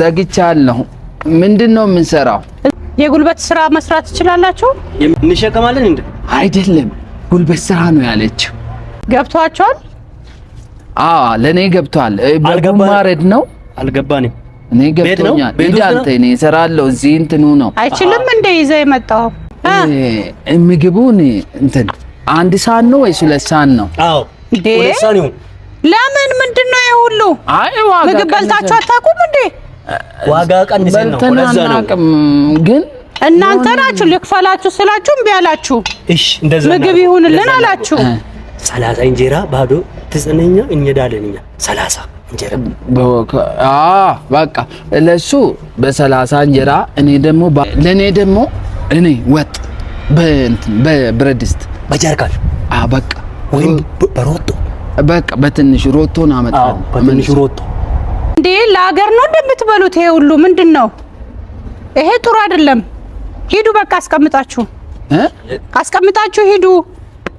ዘግቻለሁ። ምንድን ነው የምንሰራው? የጉልበት ስራ መስራት ትችላላችሁ? እንሸከማለን እንዴ? አይደለም ጉልበት ስራ ነው ያለችው። ገብቷቸዋል? አዎ ለኔ ገብቷል። በጉ ማረድ ነው። አልገባንም። እኔ ገብቶኛል። ሂድ አንተ፣ እኔ እሰራለሁ። እዚህ እንትኑ ነው አይችልም እንደ ይዘህ የመጣው ምግቡን እንትን አንድ ሳህን ነው ወይስ ሁለት ሳህን ነው? አዎ ሁለት ሳህን ይሁን። ለምን ምንድን ነው ይሄ ሁሉ? አይ ዋጋ ምግብ በልታችሁ አታውቁም እንዴ? ዋጋ ቀንሰን ነው። በልተን አናውቅም፣ ግን እናንተ ናችሁ ልክፈላችሁ ስላችሁ እምቢ አላችሁ። እሺ እንደዛ ምግብ ይሁንልን አላችሁ። 30 እንጀራ ባዶ ትጽነኛ እንሄዳለን እኛ 30 እንጀራ በቃ ለሱ በ30 እንጀራ እኔ ደግሞ ለኔ ደግሞ እኔ ወጥ በእንትን በብረት ድስት በጀርካን በቃ ወይም በሮቶ በቃ በትንሽ ሮቶን አመጣለሁ። በትንሽ ሮቶ እንዴ ለሀገር ነው እንደምትበሉት? ይሄ ሁሉ ምንድን ነው? ይሄ ጥሩ አይደለም። ሂዱ በቃ አስቀምጣችሁ አስቀምጣችሁ ሂዱ።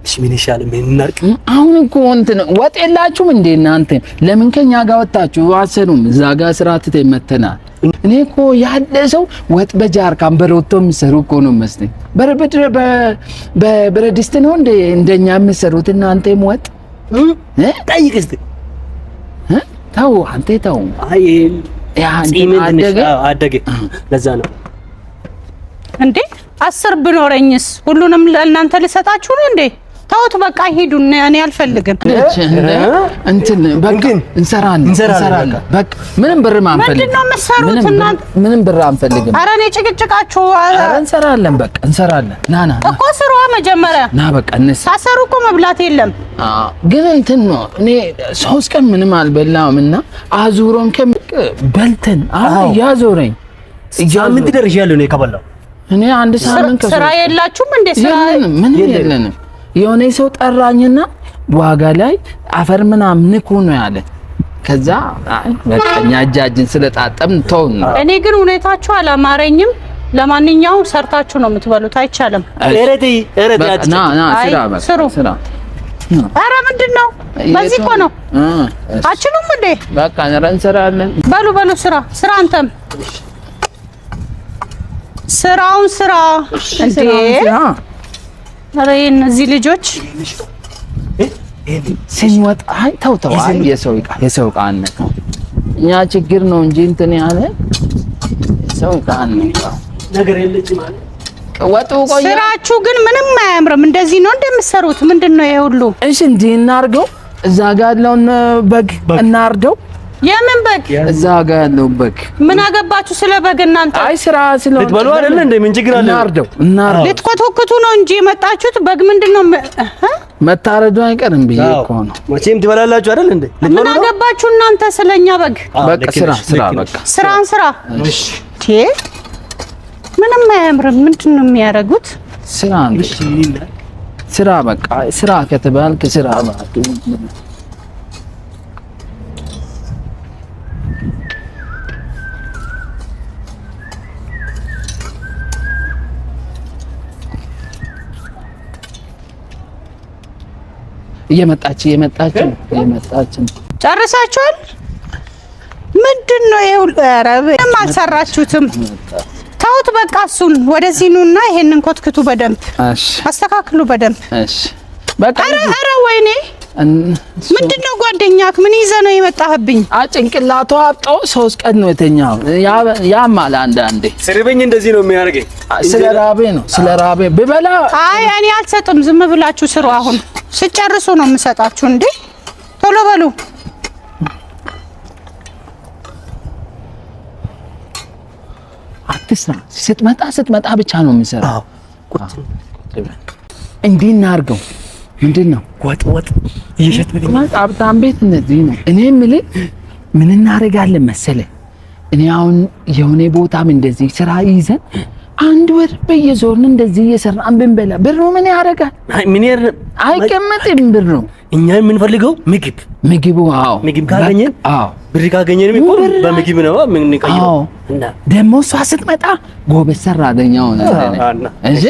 እሺ ምን ይሻላል? ምን እናድርግ? አሁን እኮ እንትን ወጥ የላችሁም እንዴ እናንተ? ለምን ከኛ ጋር ወጣችሁ አሰሩም? እዛ ጋር ስራ ትተን መተናል። እኔ እኮ ያለ ሰው ወጥ በጃርካን በሮቶ የሚሰሩ እኮ ነው መስለኝ። በብረት ድስት ነው እንደ እንደኛ የምትሰሩት እናንተም ወጥ ጠይቅ እስኪ። ተው አንተ ተው። አይ አደገ አደገ፣ ለዛ ነው እንዴ። 10 ብኖረኝስ ሁሉንም ለእናንተ ልሰጣችሁ ነው እንዴ? ተውት በቃ ሂዱ። እኔ አልፈልግም። እንትን በቃ እንሰራለን እንሰራለን። በቃ ምንም ብር አንፈልግም። ምንድን ነው የምትሰሩት እናንተ? ምንም ብር አንፈልግም። ኧረ እኔ ጭቅጭቃችሁ። ኧረ እንሰራለን በቃ እንሰራለን። ና ና እኮ ስሯ መጀመሪያ ና በቃ እንስራ። ሳሰሩ እኮ መብላት የለም። ግን እንትን ነው እኔ 3 ቀን ምንም አልበላሁም እና አዙሮን በልተን ያዞረኝ ሳምንት ደርሻለሁ እኔ ከበላሁ። እኔ አንድ ሳምንት ስራ የላችሁም እንዴ? ስራ ምንም የለንም። የሆነ ሰው ጠራኝና ዋጋ ላይ አፈር ምናምን ንኩ ነው ያለ። ከዛ አይ በቃ እኛ እጃችን ስለጣጠም ተውን ነው። እኔ ግን ሁኔታችሁ አላማረኝም። ለማንኛውም ሰርታችሁ ነው የምትበሉት። አይቻልም። ና ና ስራ በቃ ስራ። ኧረ ምንድን ነው በዚህ እኮ ነው። አችሉም እንዴ? በቃ እንሰራለን። በሉ በሉ ስራ ስራ። አንተም ስራውን ስራ እንዴ። ኧረ እነዚህ ልጆች ስንወጣ አይ ተው ተው፣ አይ የሰው ዕቃ የሰው ዕቃ አነካው። እኛ ችግር ነው እንጂ እንትን ያለ የሰው ዕቃ አነካው ነገር የለችም ማለት ወጡ ቆየ። ስራችሁ ግን ምንም አያምርም። እንደዚህ ነው እንደምትሰሩት? ምንድን ነው ይሄ ሁሉ? እሺ እንዲህ እናርገው። እዛ ጋር ያለውን በግ እናርደው። የምን በግ? እዛ ጋር ያለውን በግ። ምን አገባችሁ ስለ በግ እናንተ? አይ ስራ ስለሆነ ልትበሉ አይደለ እንደ ምን ችግር አለ? እናርደው እናርደው። ልትኮተኩቱ ነው እንጂ የመጣችሁት። በግ ምንድን ነው መታረዱ አይቀርም ብዬ እኮ ነው። መቼም ትበላላችሁ አይደል እንዴ? ምን አገባችሁ እናንተ ስለኛ በግ? በቃ ስራ ስራ በቃ ስራን ስራ። እሺ ምንም አያምርም። ምንድን ነው የሚያደርጉት? ስራ ስራ በቃ ስራ ከተባልክ ስራ በቃ። እየመጣች እየመጣች እየመጣች። ጨርሳችኋል? ምንድን ነው ይሄ ሁሉ? ኧረ ምንም አልሰራችሁትም። ተውት በቃ እሱን። ወደዚህ ኑና ይሄንን ኮትክቱ በደንብ አስተካክሉ በደንብ። እሺ በቃ። ኧረ ኧረ ወይኔ ምንድን ነው ጓደኛክ? ምን ይዘህ ነው የመጣህብኝ? ጭንቅላቱ አብጦ 3 ቀን ነው የተኛው። ያማል አንዳንዴ። ስርበኝ እንደዚህ ነው የሚያደርገኝ። ስለ ራቤ ነው ስለ ራቤ ብበላ። አይ እኔ አልሰጥም። ዝም ብላችሁ ስሩ። አሁን ስጨርሱ ነው የምሰጣችሁ። እንዴ ቶሎ በሉ። አትስራ። ስትመጣ ስትመጣ ብቻ ነው የምሰራው። እንዲህ እናድርገው። ምንድን ነው ወጥ ወጥ እየሸጥን ሀብታም ቤት እንደዚህ ነው። እኔ የምልህ ምን እናደርጋለን መሰለህ፣ እኔ አሁን የሆነ ቦታም እንደዚህ ስራ ይዘን አንድ ወር በየዞርን እንደዚህ እየሰራን ብንበላ ብሩ ምን ያደርጋል? ምን አይቀመጥም ብሩ። እኛ የምንፈልገው ምግብ ምግቡ። አዎ ምግብ ካገኘን፣ አዎ ብር ካገኘንም እኮ በምግብ ነው የምንቀይረው። እና ደግሞ እሷ ስትመጣ ጎበዝ ሰራተኛ ሆነ። እሺ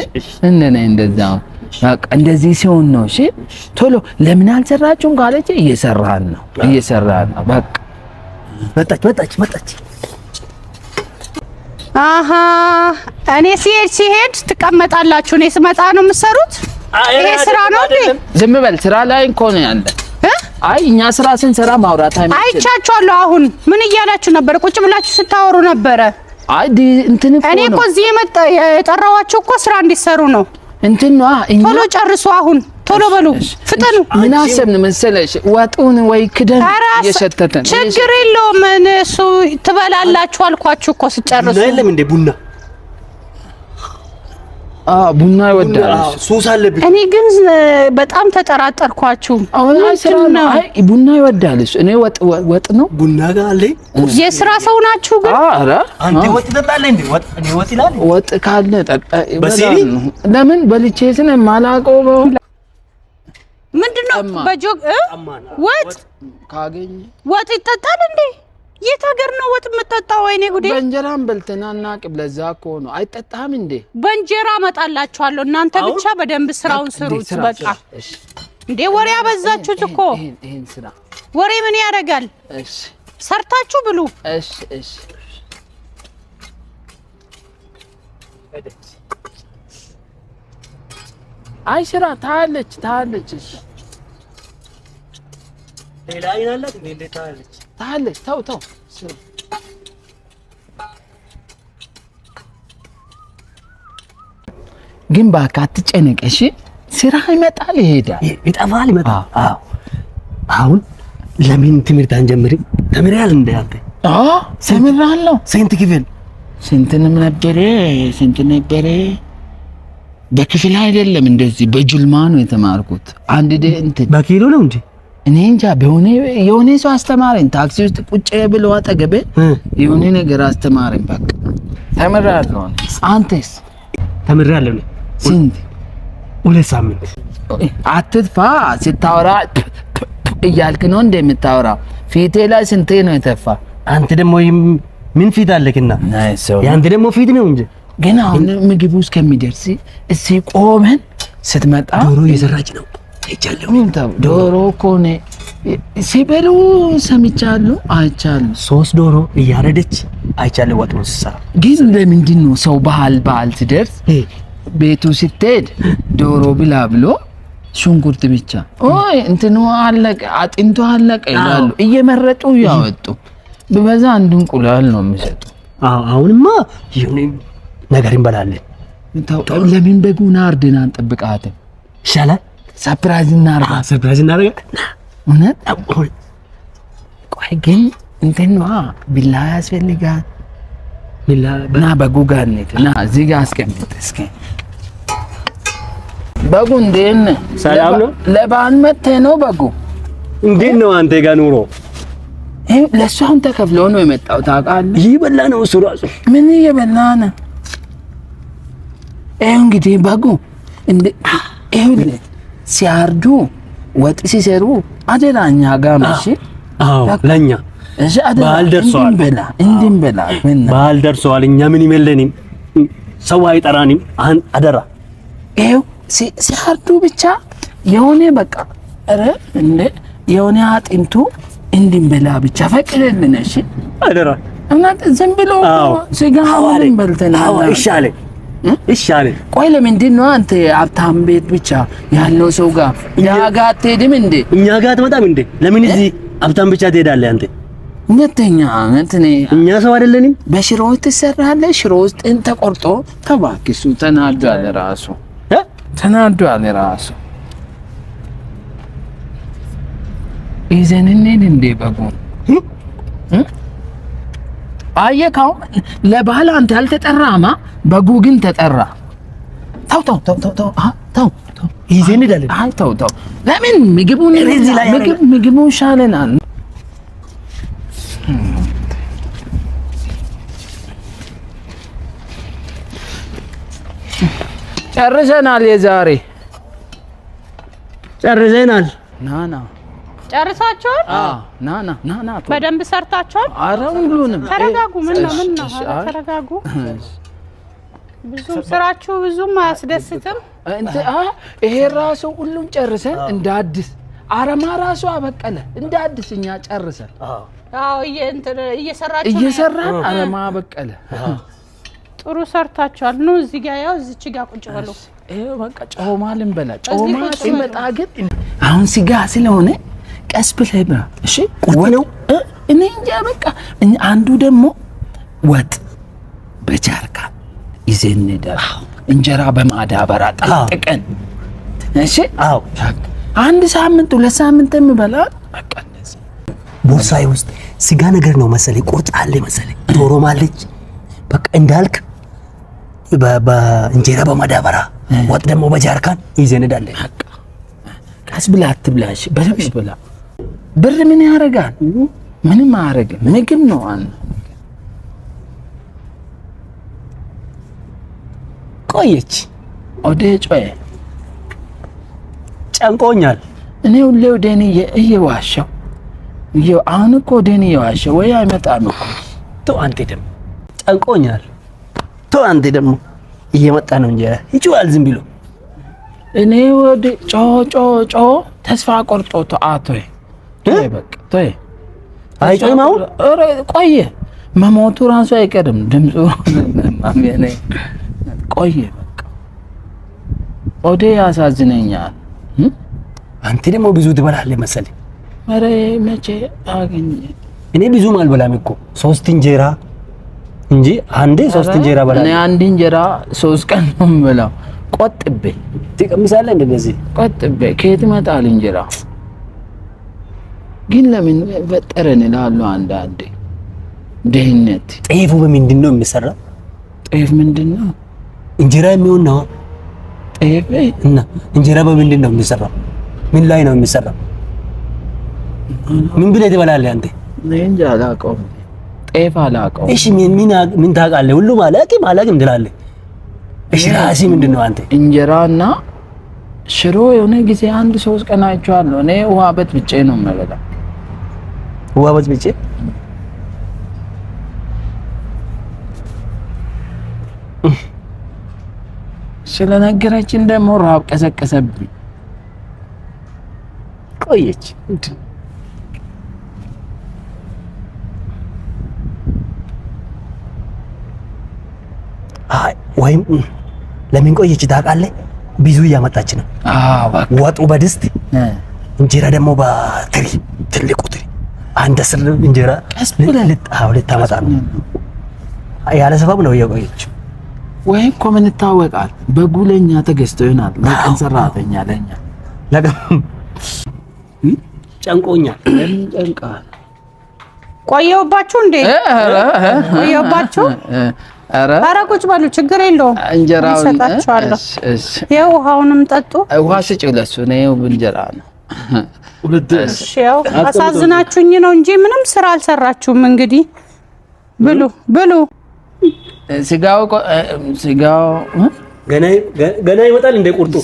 እንደኔ እንደዛው በቃ እንደዚህ ሲሆን ነው። እሺ ቶሎ ለምን አልሰራችሁም ካለች እየሰራን ነው እየሰራን ነው። በቃ መጣች መጣች መጣች። አሃ እኔ ሲሄድ ትቀመጣላችሁ፣ እኔ ስመጣ ነው የምትሰሩት? ይሄ ስራ ነው እንዴ? ዝም በል፣ ስራ ላይ እኮ ነው ያለ። አይ እኛ ስራ ስንሰራ ማውራት አይመችም። አይቻችኋለሁ። አሁን ምን እያላችሁ ነበር? ቁጭ ብላችሁ ስታወሩ ነበረ። አይ እንትን እኮ እኔ እኮ እዚህ የጠራኋችሁ እኮ ስራ እንዲሰሩ ነው። እንትን ነው እኛ ቶሎ ጨርሱ። አሁን ቶሎ በሉ፣ ፍጠኑ። ምን አሰብን መሰለሽ? ወጡን ወይ ክደን እየሸተተን ችግር የለውም እሱ ትበላላችሁ አልኳችሁ እኮ ስጨርሱ። ቡና የለም እንዴ? ቡና ቡና ይወዳል። ሱስ አለብኝ። እኔ ግን በጣም ተጠራጠርኳችሁ። አይ ቡና ይወዳል እሱ። እኔ ወጥ ወጥ ነው ቡና ጋር አለ። የስራ ሰው ናችሁ ግን። ኧረ አንተ ወጥ ትጠጣለህ እንዴ? ወጥ እኔ ወጥ ይላል። ወጥ ካለ ጠጣ። ለምን በልቼ ስለማላውቀው ምንድነው በጆግ ወጥ ካገኘ ወጥ ይጠጣል እንዴ? የት ሀገር ነው ወጥ የምጠጣው? ወይኔ ጉዴ! በእንጀራም በልተና አናውቅም። ለዛ እኮ ነው። አይጠጣም እንዴ? በእንጀራ አመጣላችኋለሁ። እናንተ ብቻ በደንብ ስራውን ስሩት። በቃ እንዴ ወሬ አበዛችሁት እኮ። ይሄን ስራ ወሬ ምን ያደርጋል? እሺ ሰርታችሁ ብሉ። እሺ እሺ። አይ ስራ ታለች ታለች። እሺ ሌላ አይን አላት እንዴ? እንዴት ታለች ታለች። ተው ተው። ግን እባክህ አትጨነቅ እሺ። ስራ ይመጣል ይሄዳል፣ ይጠፋል ይመጣል። አዎ አሁን ለምን ትምህርት አንጀምርም? ተምረሃል እንዴ አንተ? አዎ ተምሬአለሁ። ስንት ክፍል? ስንትንም ነበረ ስንት ነበረ? በክፍል አይደለም እንደዚህ በጁልማ ነው የተማርኩት። አንድ እንትን በኪሎ ነው እንጂ እኔ እንጃ። በሆነ የሆነ ሰው አስተማረኝ። ታክሲ ውስጥ ቁጭ ብሎ አጠገቤ የሆነ ነገር አስተማረኝ። በቃ ተምሬአለሁ። አንተስ? ተምሬአለሁ። ስንት? 2 ሳምንት። አትጥፋ። ስታወራ እያልክ ነው እንደምታወራ። ፊቴ ላይ ስንቴ ነው የተፋ? አንተ ደግሞ ምን ፊት አለክና? ያንተ ደግሞ ፊት ነው እንጂ። ግን አሁን ምግቡ እስከሚደርስ እዚህ ቆመን ስትመጣ ዶሮ እየሰራች ነው አይቻለሁ። ዶሮ እኮ ነው ሲበሉ ሰምቻለሁ፣ አይቻለሁ። 3 ዶሮ እያረደች አይቻለሁ ወጥ ነው ስትሰራ። ግን ለምንድን ነው ሰው ባህል ባህል ሲደርስ ቤቱ ስትሄድ ዶሮ ብላ ብሎ ሽንኩርት ብቻ ኦይ እንትኑ አለቀ አጥንቱ አለቀ ይላሉ። እየመረጡ ያወጡ በበዛ አንድ እንቁላል ነው የሚሰጡ። አዎ አሁንማ የሆነ ነገር እንበላለን። ለምን በጉን አርደን አንጠብቃትም? ይሻላል። surprise እናርጋ። surprise እናርጋ። እውነት ቆይ ግን እንትን ነዋ ቢላ ያስፈልጋል። ቢላ ና በጉ ጋር እንሂድ። ና እዚህ ጋር አስቀምጥ እስኪ። በጉ እንዴት ነህ? ሰላም ነው? ለበዓል መጥተህ ነው በጉ? እንዴት ነው አንተ ጋር ኑሮ? ለእሱ አሁን ተከፍሎ ነው የመጣው ታውቃለህ። እየበላ ነው እሱ እራሱ። ምን እየበላ ነው? ይኸው እንግዲህ በጉ ይኸውልህ ሲያርዱ ወጥ ሲሰሩ አደራ እኛ ጋር ነው። እሺ አዎ ለኛ እሺ አደራ በዓል ደርሷል። እንድንበላ በዓል ደርሷል። እኛ ምን ይመለንም ሰው አይጠራንም። አደራ ይኸው ሲያርዱ ብቻ የሆነ በቃ ኧረ እንደ የሆነ አጥንቱ እንድንበላ ብቻ ፈቅደልን። እሺ አደራ እናንተ ዝም ብሎ ስጋውን በልተናል። ይሻላል ይሻላል። ቆይ ለምንድን ነው አንተ ሀብታም ቤት ብቻ ያለው ሰው ጋር እኛ ጋር አትሄድም እንዴ? እኛ ጋር አትመጣም እንዴ? ለምን እዚህ ሀብታም ብቻ ትሄዳለህ አንተ? ሁለተኛ እንትን እኛ ሰው አይደለንም። በሽሮ ትሰራለህ። ሽሮ ውስጥ ተቆርጦ ተባክሱ ተናዷል ራሱ ተናዷል ራሱ። ይዘን እንሂድ እንዴ በጉን? አየህ አሁን ለባህል አንተ ያልተጠራማ በጉ ግን ተጠራ። ተው ተው ተው ተው ተው ተው ተው ይዘን እንሄዳለን። አይ ተው ተው፣ ለምን ምግቡን ምግቡን ሻለናል። ጨርሰናል፣ የዛሬ ጨርሰናል። ና ና ጨርሳችኋል? አዎ ና ና ና ና በደንብ ሰርታችኋል? ኧረ ሁሉንም። ተረጋጉ። ምን ነው ምን ነው? ኧረ ተረጋጉ። ብዙም ስራችሁ ብዙም አያስደስትም። ይሄ ራሱ ሁሉም ጨርሰን እንደ አዲስ አረማ ራሱ አበቀለ እንደ አዲስ እኛ ጨርሰን። አዎ እየሰራችሁ እየሰራን አረማ አበቀለ። ጥሩ ሰርታችኋል። ኑ እዚህ ጋር ያው እዚች ጋር ቁጭ በሉ። ይኸው በቃ ጮማ ልንበላ። ጮማ ቁጭ ሲመጣ ግን አሁን ስጋ ስለሆነ ቀስ ብለህ ብላ። እሺ ቁርጥ ነው? እኔ እንጃ በቃ አንዱ ደግሞ ወጥ በጃርካን ይዘን እንሄዳለን። እንጀራ በማዳበሪያ ጠቅጥቀን። እሺ አዎ አንድ ሳምንት 2 ሳምንት የምበላ በቃ እንደዚህ። ቦርሳዬ ውስጥ ስጋ ነገር ነው መሰለኝ፣ ቁርጥ አለ መሰለኝ፣ ዶሮም አለች። በቃ እንዳልክ በእንጀራ በማዳበሪያ ወጥ ደግሞ በጃርካን ይዘን እንሄዳለን። ቀስ ብለህ አትብላሽ፣ በደንብ ብላ። ብር ምን ያደርጋል? ምንም አያደርግም። ምግብ ነው ዋናው። ቆየች። ወደ ጮኸ። ጨንቆኛል። እኔ ሁሌ ወደኔ እየዋሸሁ አሁን እኮ ወደኔ እየዋሸሁ ወይ አይመጣም እኮ። ተው አንተ ደግሞ ጨንቆኛል። ተው አንተ ደግሞ እየመጣ ነው እንጀራ ይጮሃል ዝም ብሎ። እኔ ወደ ጮ ጮ ጮ ተስፋ ቆርጦ አቶ ተይ በቃ ተይ። አይጮህም አሁን? ኧረ ቆየ፣ መሞቱ ራሱ አይቀርም ድምፁ። ቆየ በቃ ወደ ያሳዝነኛል። አንተ ደግሞ ብዙ ትበላለህ መሰለኝ። ኧረ መቼ አገኘ? እኔ ብዙም አልበላም እኮ 3 እንጀራ እንጂ አንዴ 3 እንጀራ በላለሁ። እኔ አንድ እንጀራ 3 ቀን ነው የምበላው። ቆጥቤ ትቀምሳለህ እንደዚህ? ቆጥቤ ከየት ይመጣል እንጀራ? ግን ለምን ፈጠረን እላለሁ አንዳንዴ። ድህነት። ጤፉ በምንድን ነው የሚሰራው? ጤፍ ምንድን ነው? እንጀራ የሚሆን ነው። ጤፍ እና እንጀራ በምንድን ነው የሚሰራው? ምን ላይ ነው የሚሰራው? ምን ብለህ ትበላለህ አንተ? እኔ እንጃ አላውቀውም። ጤፍ አላውቀውም። እሺ ምን ታውቃለህ? ሁሉም አላውቅም አላውቅም ትላለህ። እሺ ራስህ ምንድን ነው አንተ? እንጀራና ሽሮ የሆነ ጊዜ 1 3 ቀን አይቼዋለሁ። እኔ ውሃ በጥብጬ ነው የምበላው። ውሃ በጥብጬ? ስለነገረችን ደግሞ ረሃብ ቀሰቀሰብኝ። ቆየች። አይ ወይም ለምን ቆየች ታውቃለህ? ብዙ እያመጣች ነው። አዎ በቃ። ወጡ በድስት እንጀራ ደግሞ በትሪ፣ ትልቁ ትሪ አንድ 10 እንጀራ ቀስ ብለህ ልታመጣ ነው። ያለ ሰበብ ነው እየቆየች። ወይ እኮ ምን ይታወቃል፣ በጉ ለኛ ተገዝቶ ይሆናል። ለቀን ሰራተኛ ለኛ። ለቀን ጨንቆኛል። ለምን ጨንቃል? ቆየሁባችሁ እንዴ? ቆየሁባችሁ? ኧረ ኧረ ቁጭ በሉ ችግር የለውም። እንጀራውን እሰጣችኋለሁ። እሺ፣ እሺ። ይኸው ውሃውንም ጠጡ። ውሃ ስጪው ለእሱ። እኔ እንጀራ ነው። እሺ፣ ያው አሳዝናችሁኝ ነው እንጂ ምንም ስራ አልሰራችሁም። እንግዲህ ብሉ ብሉ። ስጋው ስጋው ገና ይወጣል እንደ ቁርጡ።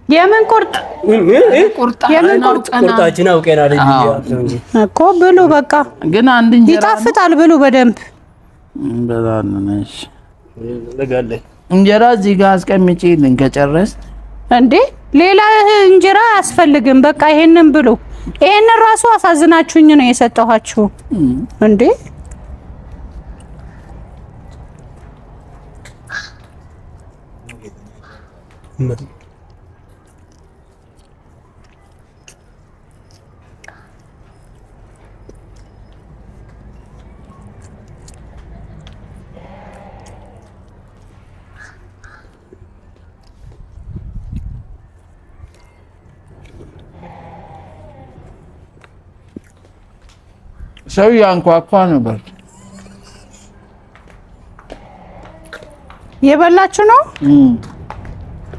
የምን ቁርጥ? የምን ቁርጥ? ቁርጣችን አውቀናል እንጂ እኮ ብሉ በቃ። ግን አንድ እንጀራ ይጣፍጣል። ብሉ በደንብ። እንበላለን። እሺ እንጀራ እዚህ ጋር አስቀምጪልኝ ከጨረስን። እንዴ ሌላ እንጀራ አያስፈልግም። በቃ ይሄንን ብሉ። ይሄንን ራሱ አሳዝናችሁኝ ነው የሰጠኋችሁ። እንዴ ሰው ያንኳኳ ነበር። የበላችሁ ነው?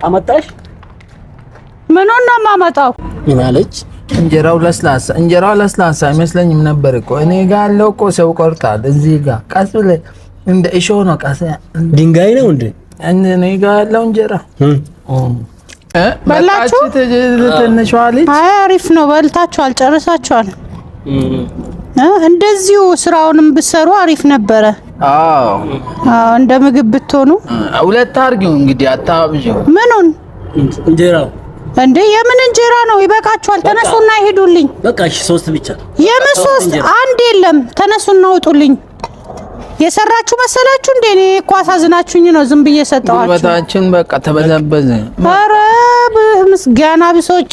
አመጣሽ? ምኑን ነው የማመጣው? ምን አለች? እንጀራው ለስላሳ፣ እንጀራው ለስላሳ አይመስለኝም ነበር እኮ። እኔ ጋር ያለው እኮ ሰው ቆርጣል። እዚህ ጋር ቀስ ብለህ እንደ እሾህ ነው ቀስ ድንጋይ ነው እንዴ? እኔ ጋር ያለው እንጀራ በላችሁ? ትንሿ ልጅ። አይ አሪፍ ነው። በልታችኋል፣ ጨርሳችኋል። እንደዚሁ ስራውንም ብትሰሩ አሪፍ ነበረ። አዎ አዎ እንደ ምግብ ብትሆኑ። ሁለት አድርጊው እንግዲህ አታብዢው። ምኑን? እንጀራው እንዴ የምን እንጀራ ነው? ይበቃችኋል። ተነሱና ሂዱልኝ። በቃ እሺ፣ 3 ብቻ። የምን 3? አንድ የለም። ተነሱና ውጡልኝ። የሰራችሁ መሰላችሁ እንዴ? እኔ እኮ አሳዝናችሁኝ ነው ዝም ብዬ ሰጠኋችሁ። ጉልበታችን በቃ ተበዘበዘ። ኧረ ምስጋና ቢሶች።